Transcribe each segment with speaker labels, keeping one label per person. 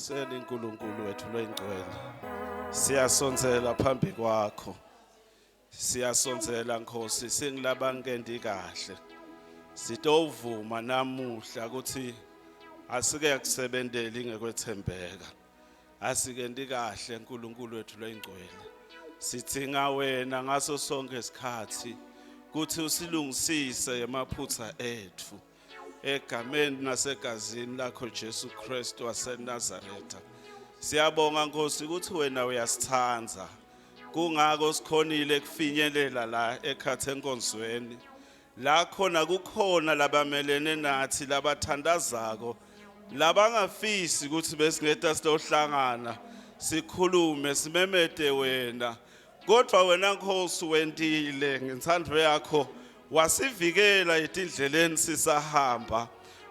Speaker 1: Ekuseni uNkulunkulu wethu loyingcwele. Siyasondzela phambi kwakho. Siyasondzela Nkosi singilabangenti kahle. Sitovuma namuhla ukuthi asike kusebenteli ngekwethembeka. Asikenti kahle uNkulunkulu wethu loyingcwele. Sidzinga wena ngaso sonke isikhathi kuthi usilungisise emaphutha ethu. Egameni nasegazini lakho Jesu Kristu waseNazaretha. Siyabonga Nkosi ukuthi wena uyasithanda. Kungako sikhonile kufinyelela la ekhathe enkonzweni. La khona kukhona labamelene nathi labathandazako labangafisi ukuthi besingeta silohlangana sikhulume simemete wena kodwa wena Nkosi wentile ngentsandvo yakho wasivikela etindleleni sisahamba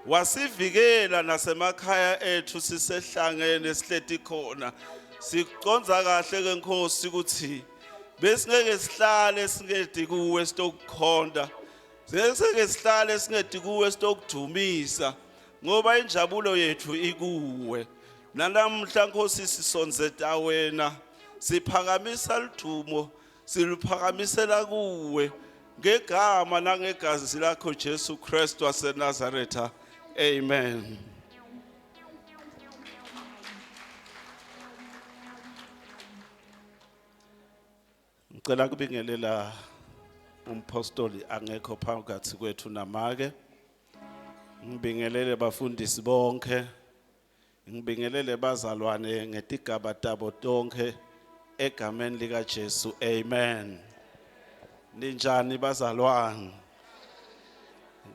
Speaker 1: wasivikela nasemakhaya ethu sisehlangene sihleti khona sikuconza kahle ke Nkosi ukuthi besingeke sihlale singedi kuwe sitokukhonta singeke sihlale singedi kuwe sitokudumisa ngoba injabulo yethu ikuwe nanamuhla Nkosi sisonzeta wena siphakamisa ludumo siluphakamisela kuwe ngegama nangegazi lakho Jesu Kristu waseNazaretha amen Ngicela kubingelela umpostoli angekho phakathi kwethu namake ngibingelele bafundisi bonke Ngibingelele bazalwane ngetigaba tabo tonke egameni lika Jesu. Amen. Ninjani bazalwane?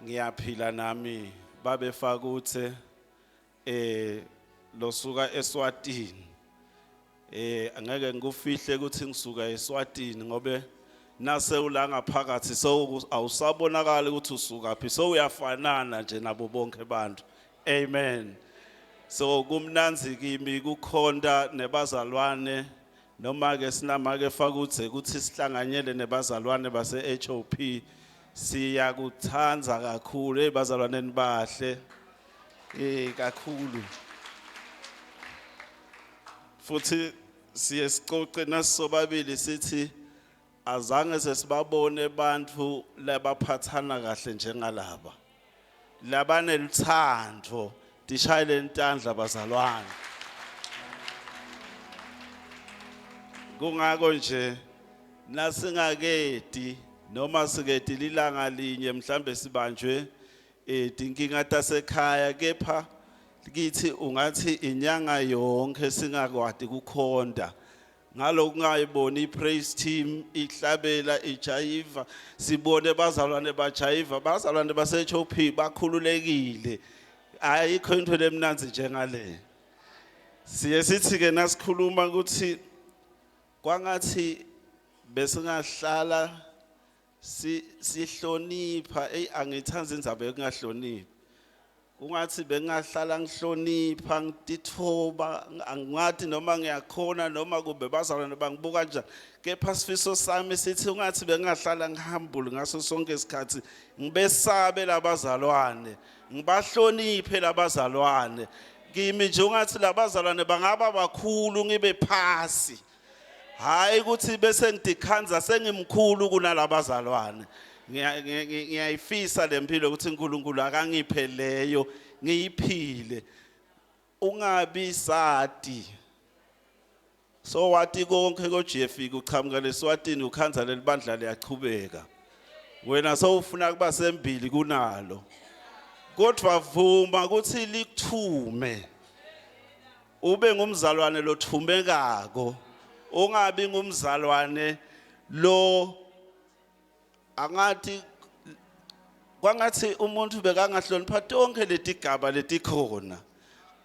Speaker 1: Ngiyaphila nami babefaka uthe eh losuka eSwatini. Eh angeke ngikufihle ukuthi ngisuka eSwatini ngobe nase ula ngaphakathi so awusabonakali ukuthi usuka phi so uyafanana nje nabo bonke abantu. Amen. So kumnanzi kimi kukhonta nebazalwane noma ke sinamake fakudze ukuthi sihlanganyele nebazalwane base HOP siyakuthanda kakhulu hey bazalwaneni bahle eh kakhulu futhi siye sicoce nasisobabili sithi azange sesibabone abantu labaphathana kahle njengalaba labaneluthando tishayele intandla bazalwane kungako nje nasingakedi noma sikedi lilanga linye mhlambe sibanjwe eh tinkinga tasekhaya kepha kithi ungathi inyanga yonke singakwati kukhonda ngalokungayiboni i-praise team ihlabela ijayiva sibone bazalwane bajayiva bazalwane base-HOP bakhululekile ayikho into lemnandzi njengale siye sithi ke nasikhuluma ukuthi kwangathi besingahlala si sihlonipha ey angithandi indzaba yokungahloniphi kungathi bengahlala ngihlonipha ngitithoba angingathi noma ngiyakhona noma kube bazalwane bangibuka kanjani kepha sifiso sami sithi ungathi bengahlala ngihambule ngaso sonke isikhathi ngibesabe labazalwane ngibahloniphe labazalwane kimi nje ungathi labazalwane bangaba bakhulu ngibe phasi hayi ukuthi bese ngidikhanza sengimkhulu kunalabazalwane ngiyayifisa lempilo ukuthi uNkulunkulu akangiphe leyo ngiyiphile ungabi sati so wathi konke kojefika uqhamuka leswatini ukhanza lelibandla liyachubeka wena sowufuna kuba sembili kunalo kodwa vuma ukuthi likuthume ube ngumzalwane lothumekako ungabi ngumzalwane lo angathi kwangathi umuntu bekangahlonipha tonke letigaba letikhona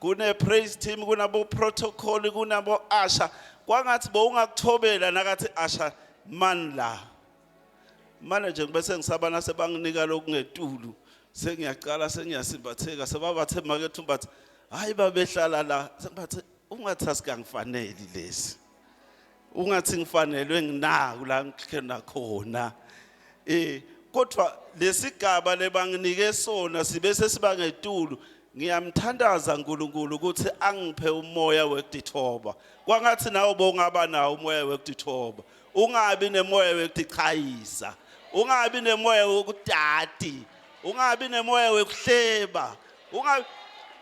Speaker 1: kune praise team kunabo protocol kunabo asha kwangathi bowungakuthobela nakathi asha man la manje nje ngibe sengisabana sebanginika lokungetulu sengiyaqala sengiyasimbatheka sebabathe makethu bathi hayi babehlala la sengibathe ungathi asikangifaneli lesi ungathi ngifanelwe nginaku la ngikhona khona eh kodwa lesigaba lebanginike sona sibe sesibangetulu Ngiyamthandaza uNkulunkulu ukuthi angiphe umoya wekutithoba. Kwangathi nawe bongaba nawo umoya wekutithoba. Ungabi nemoya wekutichayisa. Ungabi nemoya wokudadi. Ungabi nemoya wekuhleba. Ungabi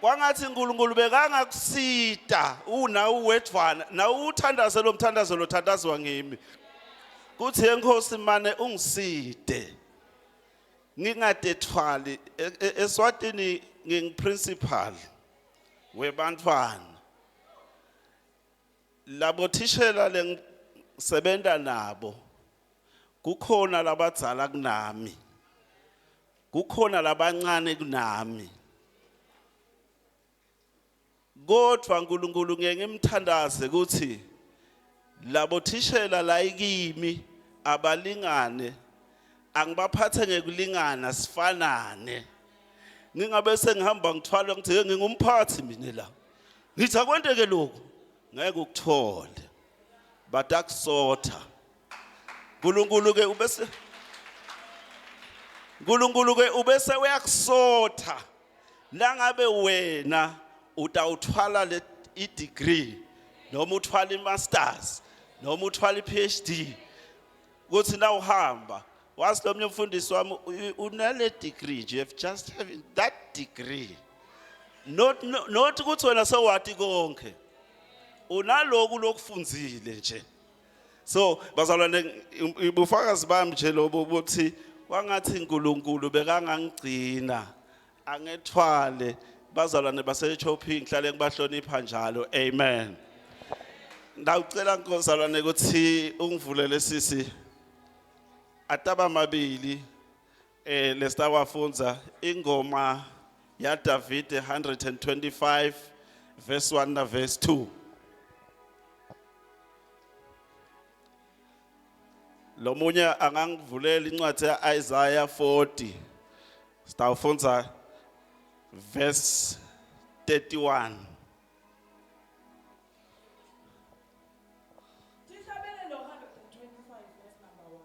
Speaker 1: kwangathi uNkulunkulu bekangakusita una uwedvwana nawe uthandaze lo mthandazo lothandazwa ngimi. Kuthi enkosi mane ungiside. Ngingadethwali e, e, eSwatini ngingiprincipal webantwana. Labo thishela lengisebenta nabo kukhona labadzala kunami. Kukhona labancane kunami. Kodwa uNkulunkulu ngeke ngimthandaze ukuthi labo thishela la kimi abalingane angibaphathe ngekulingana sifanane. Ngingabe sengihamba ngithwala ngithi ngingumphathi mina la. Ngithi akwenteke lokhu ngeke ukuthole. Batakusotha. uNkulunkulu ke ubese uNkulunkulu ke ubese uyakusotha nangabe wena utawuthwala le i-degree noma uthwala i-masters noma uthwala i-PhD kuthi nawuhamba wazi lo mnye umfundisi wami unale degree nje you've just having that degree not not ukuthi wena sewati konke unaloku lokufunzile nje. So bazalwane ubufakazi bami nje lobo ukuthi kwangathi uNkulunkulu bekangangigcina angethwale bazalwane base-HOP ngihlale ngibahlonipha njalo. Amen. Ndawucela nkozalwane ukuthi ungivulele sisi ataba mabili eh lesitawafunza ingoma ya David 125 verse 1 na verse 2. Lomunye angangivulela incwadi ya-Isaiah 40. Sitawufundza verse 31.
Speaker 2: Tihlabelelo 125 verse number 1.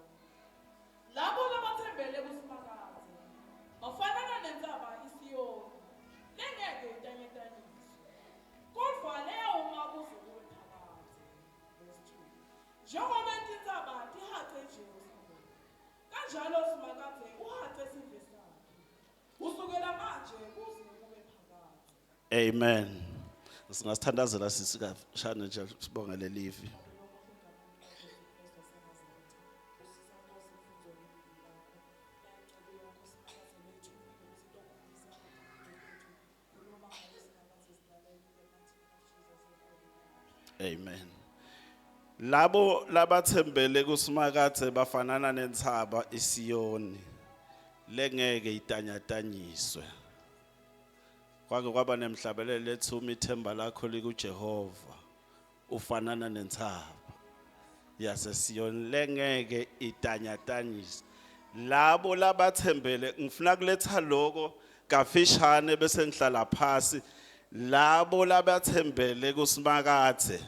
Speaker 2: Labo labathembele kuSimakadze bafanana nentsaba iSiyoni lengeke itanyatanyiswe kodvwa leyawuma kuze kube phakadze. Verse 2. Njengoba tintsaba tihace iJerusalema, kanjalo Simakadze uhace sive sakhe kusukela manje kuze kube phakadze.
Speaker 1: Amen. Singasithandazela sisi kafishane nje sibonge lelivi. Amen. Labo labathembele kuSimakadze bafanana nentsaba iSiyoni lengeke itanyatanyiswe. Kwake kwaba nemhlabelelo lethi uma ithemba lakho likuJehova ufanana nentsaba yaseSiyoni lengeke itanyatanyiswe. Labo labathembele ngifuna kuletha lokho kafishane bese ngihlala phasi labo labathembele kuSimakadze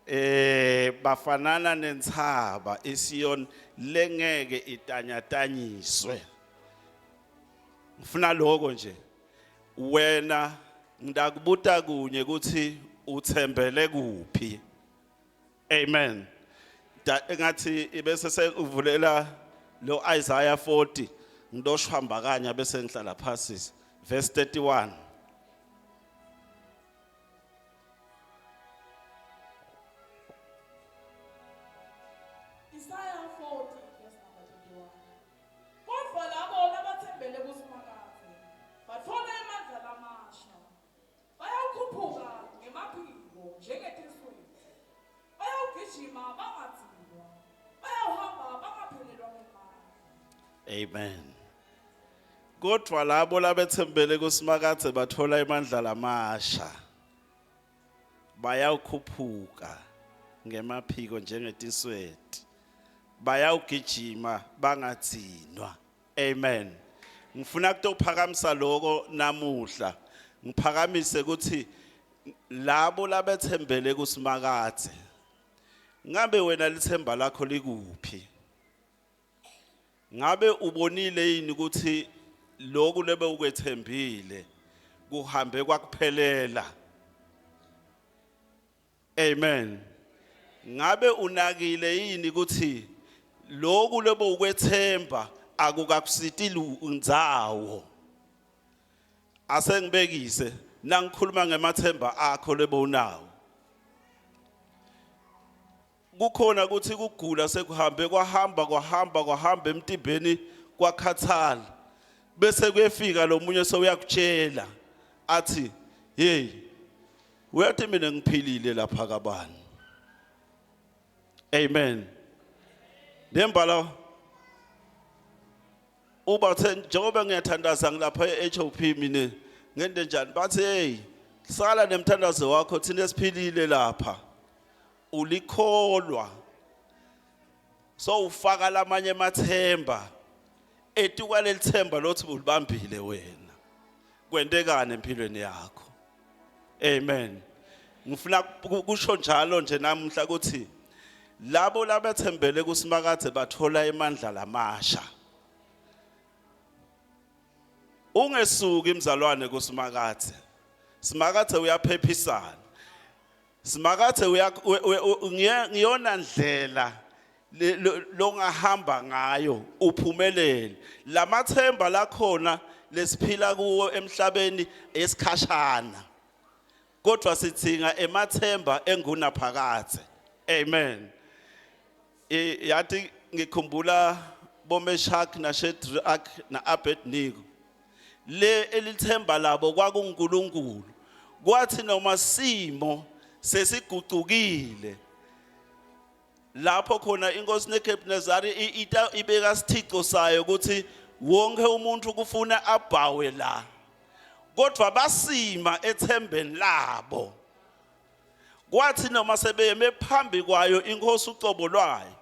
Speaker 1: eh bafanana nentsaba iSiyon lengeke itanyatanyiswe. Ngifuna lokho nje. Wena ngidakubuta kunye ukuthi uthembele kuphi. Amen. Da engathi ibese sekuvulela lo Isaiah 40 ngidoshwamba kanya bese ngihlala phasi verse 31.
Speaker 2: Isaiah 40 verse number 31. Kodvwa labo labatsembele kuSimakadze batfola emandla lamasha. Bayawukhuphuka ngemaphiko njengetinsweti. Bayawugijima bangadzinwa. Bayawuhamba bangaphelelwa ngemandla.
Speaker 1: Amen. Kodwa labo labetsembele kuSimakadze bathola emandla lamasha. Bayawukhuphuka ngemaphiko njengetinsweti. Bayawugijima bangadzinwa. Amen. Ngifuna kutophakamisa lokho namuhla. Ngiphakamise ukuthi labo labetsembele kuSimakadze. Ngabe wena lithemba lakho likuphi? Ngabe ubonile yini ukuthi lokhu lebe ukwethembile Kuhambe kwakuphelela. Amen. Ngabe unakile yini ukuthi lokhu lobo ukwethemba akukakusiti ndzawo? Asengibekise nangikhuluma ngemathemba akho lebo unawo. Kukhona ukuthi kugula sekuhambe kwahamba kwahamba kwahamba emtimbeni kwakhathala. Bese kuyefika lo munye sewuyakutshela athi hey uyathi mina ngiphilile lapha kabani. Amen. Nembala ubathe njengoba ngiyathandaza ngilapha e-HOP mina ngente njani bathi hey sala nemthandazo wakho thina esiphilile lapha ulikholwa so ufaka lamanye emathemba etukwa lelithemba lothi ulibambile wena kwentekani empilweni yakho amen ngifuna kusho njalo nje namuhla ukuthi labo labethembele kusimakadze bathola emandla lamasha ungesuki mzalwane kusimakadze simakadze uyaphephisana Simakathe ngiyona ndlela longahamba ngayo uphumelele. Lamathemba lakhona lesiphila kuwo emhlabeni esikhashana. Kodwa sidzinga emathemba engunaphakadze. Amen. Yathi ngikhumbula boMeshach naShadrach naAbednego. Le elithemba labo kwakuNkulunkulu. Kwathi noma simo sesigucukile lapho khona inkosi Nebuchadnezzar ibeka isithico sayo ukuthi wonke umuntu kufuna abhawe la kodwa basima ethembeni labo Kwathi noma sebeme phambi kwayo inkosi ucobo lwayo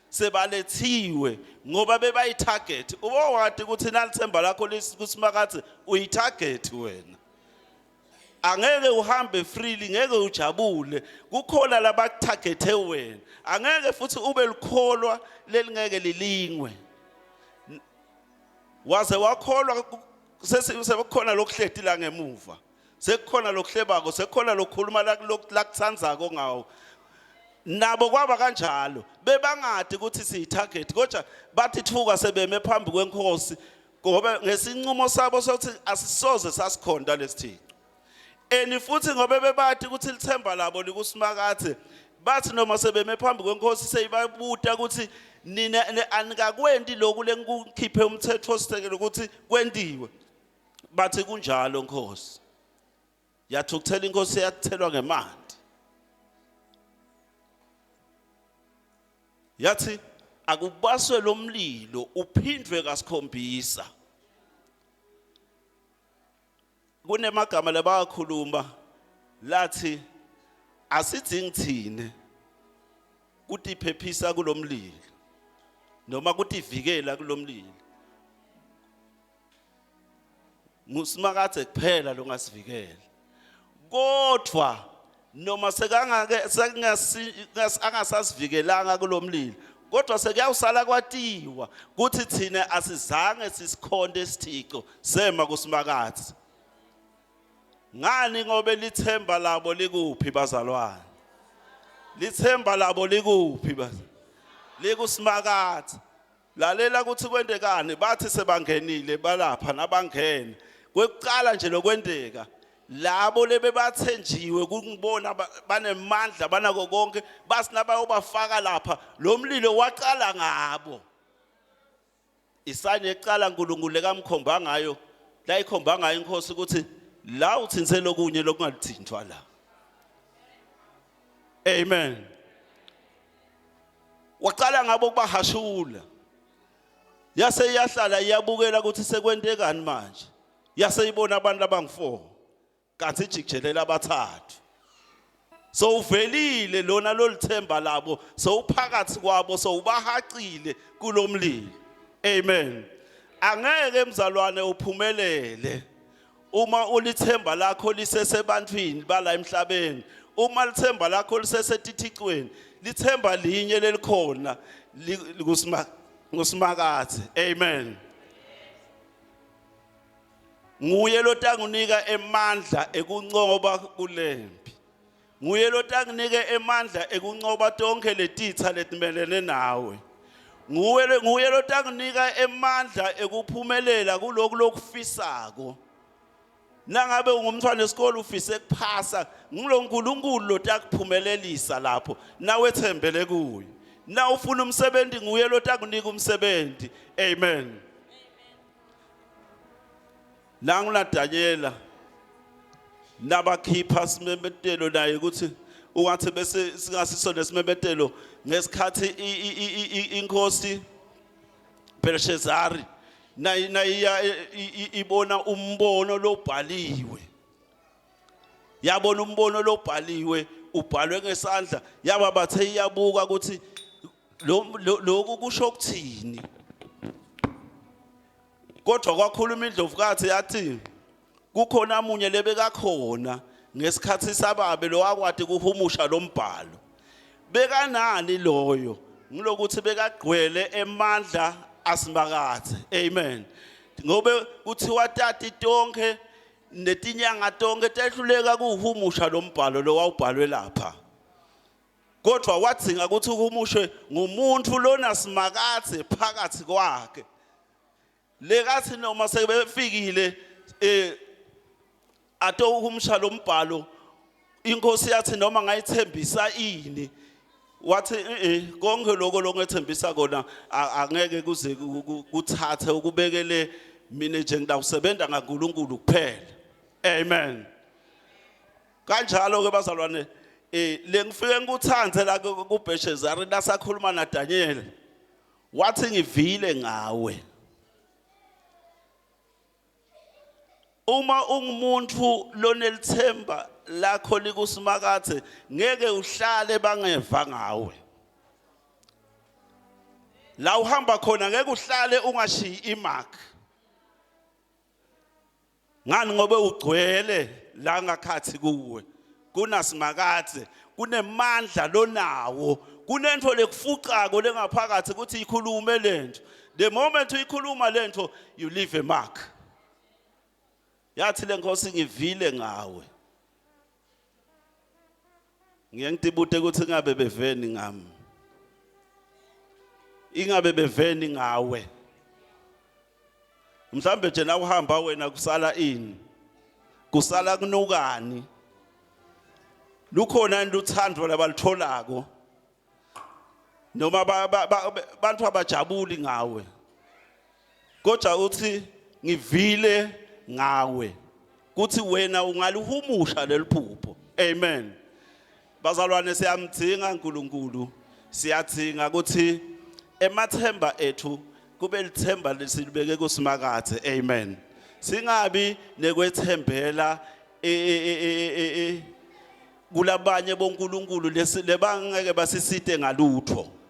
Speaker 1: sebalethiwe ngoba bebayitarget. Ubowati ukuthi nalithemba lakho kusimakathe uyitarget wena. Angeke uhambe freely, ngeke ujabule. Kukhona labakutargethe wena. Angeke futhi ube likholwa lelingeke lilingwe. Waze wakholwa sesekukhona lokuhleti la ngemuva. Sekukhona lokuhlebako, sekukhona lokukhuluma lakutsandzako ngawo. Nabo kwaba kanjalo, bebangadi ukuthi siyi-target kodwa bathi thuka sebeme phambi kwenkosi ngoba ngesinqumo sabo sokuthi asisoze sasikhonda lesithixo. Eni futhi ngoba bebathi ukuthi lithemba labo likusimakathe bathi noma sebeme phambi kwenkosi seyibabuta ukuthi nina anikakwenti lokhu lengikukhiphe umthetho sisekelo ukuthi kwentiwe. Bathi kunjalo Nkosi. Yathukuthela inkosi yathelwa ngemanti. Yathi akubaswe lomlilo uphindwe kasikhombisa. Kunemagama labakhuluma lathi asidzingi thine kutiphephisa kulomlilo noma kutivikela kulomlilo. Ngusimakadze kuphela longasivikela. Kodwa noma sekangake sekungasi angasasivikelanga kulomlilo kodwa sekuyawusala kwatiwa ukuthi thina asizange sisikhonde isithixo sema kusimakadze. Ngani ngobe lithemba labo likuphi bazalwane? Lithemba labo likuphi baz? Likusimakadze. Lalela ukuthi kwentekani bathi sebangenile balapha nabangena. Kwekuqala nje lokwenteka labo lebebathenjiwe kungibona banemandla banako konke basi nabayobafaka lapha lo mlilo waqala ngabo. Isayini yekuqala uNkulunkulu ekamkhomba ngayo la ikhomba ngayo inkosi ukuthi la uthinthe lokunye lokungathintwa la. Amen. Waqala ngabo ukubahashula. Yase iyahlala iyabukela ukuthi sekwentekani manje. Yase ibona abantu abangu4 kanti ijikijelela abathathu. So uvelile lona lolithemba labo, sowuphakathi kwabo, sowubahacile kulomlilo. Amen. Angeke mzalwane uphumelele uma ulithemba lakho lisesebantwini bala emhlabeni, uma lithemba lakho lisesetithicweni, lithemba linye lelikhona likusimakadze. Amen. Nguye lotangunika emandla ekuncoba kulempi. Nguye lotangunike emandla ekuncoba tonkhe letitsa letimelene nawe. Nguwe nguye lotangunika emandla ekuphumelela kuloku lokufisako. Nangabe ungumntfwana esikole ufise kuphasa, ngulo nkulunkulu lotakuphumelelisa lapho nawethembele kuye. Na ufuna umsebenzi nguye lotakunika umsebenzi. Amen. Nangu naDanyela nabakhipha simemetelo naye ukuthi ungathi bese singasiso nesimemetelo ngesikhathi inkosi Belshazari nayiya ibona umbono lobhaliwe yabona umbono lobhaliwe ubhalwe ngesandla yaba bathe iyabuka ukuthi lokhu kusho ukuthini Kodwa kwakhuluma indlovukazi yathi kukhona munye lebekakhona ngesikhathi sababe lowakwati kuhumusha lombhalo. Bekanani loyo? Ngilokuthi bekagcwele emandla asimakathe. Amen. Ngobe kuthiwa tati tonke netinyanga tonke tehluleka kuhumusha lombhalo lowawubhalwe lapha. Kodwa wadzinga ukuthi uhumushwe ngumuntu lona simakadze phakathi kwakhe. Lekathi noma sebefikile eh atowuhumusha lombhalo inkosi yathi noma ngayithembisa ini wathi eh konke lokho lokungethembisa kona angeke kuze kuthathe ukubekele mina nje ngidawusebenza ngaNkuluNkulu kuphela amen Kanjalo ke bazalwane eh lengifike ngikuthande la kuBheshezari nasakhuluma naDaniel wathi ngivile ngawe Uma ungumuntu lonelithemba lakho likusimakathe ngeke uhlale bangeva ngawe La uhamba khona ngeke uhlale ungashiyi imark Ngani ngobe ugcwele la ngakhathi kuwe. Kunasimakadze, kunemandla lonawo, kunento lekufucako lengaphakathi ukuthi ikhulume lento. The moment uyikhuluma lento you leave a mark. Yathi lenkosi ngivile ngawe. Ngiye ngitibute ukuthi ngabe beveni ngami. Ingabe beveni ngawe. Mhlambe nje na uhamba wena kusala ini? Kusala kunukani? Lukhona luthando labalitholako. Noma bantu abajabuli ngawe. Kodwa uthi ngivile ngawe kuthi wena ungalihumusha leliphupho. Amen. Bazalwane siyamdzinga uNkulunkulu. Siyadzinga ukuthi emathemba ethu kube lithemba lesilibeke kusimakathe. Amen. Singabi nekwethembela e, e, e, kulabanye boNkulunkulu lebangeke basisite ngalutho.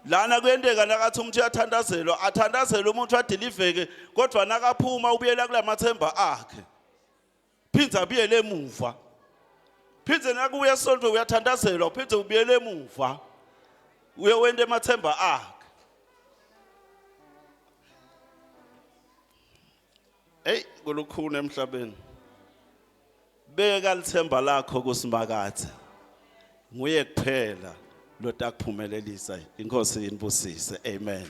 Speaker 1: Lana kuyenteka nakathi umuntu uyathandazelwa, athandazele umuntu adiliveke kodwa nakaphuma ubuyela kulamathemba akhe. Phindze abuyele emuva. Phindze nakuya esonto uyathandazelwa, uphindze ubuyele emuva. Uye wente emathemba akhe. Hey, kulukhuni emhlabeni. Beka lithemba lakho kusimakathe. Nguye kuphela lotakuphumelelisa. Inkosi inibusise. Amen.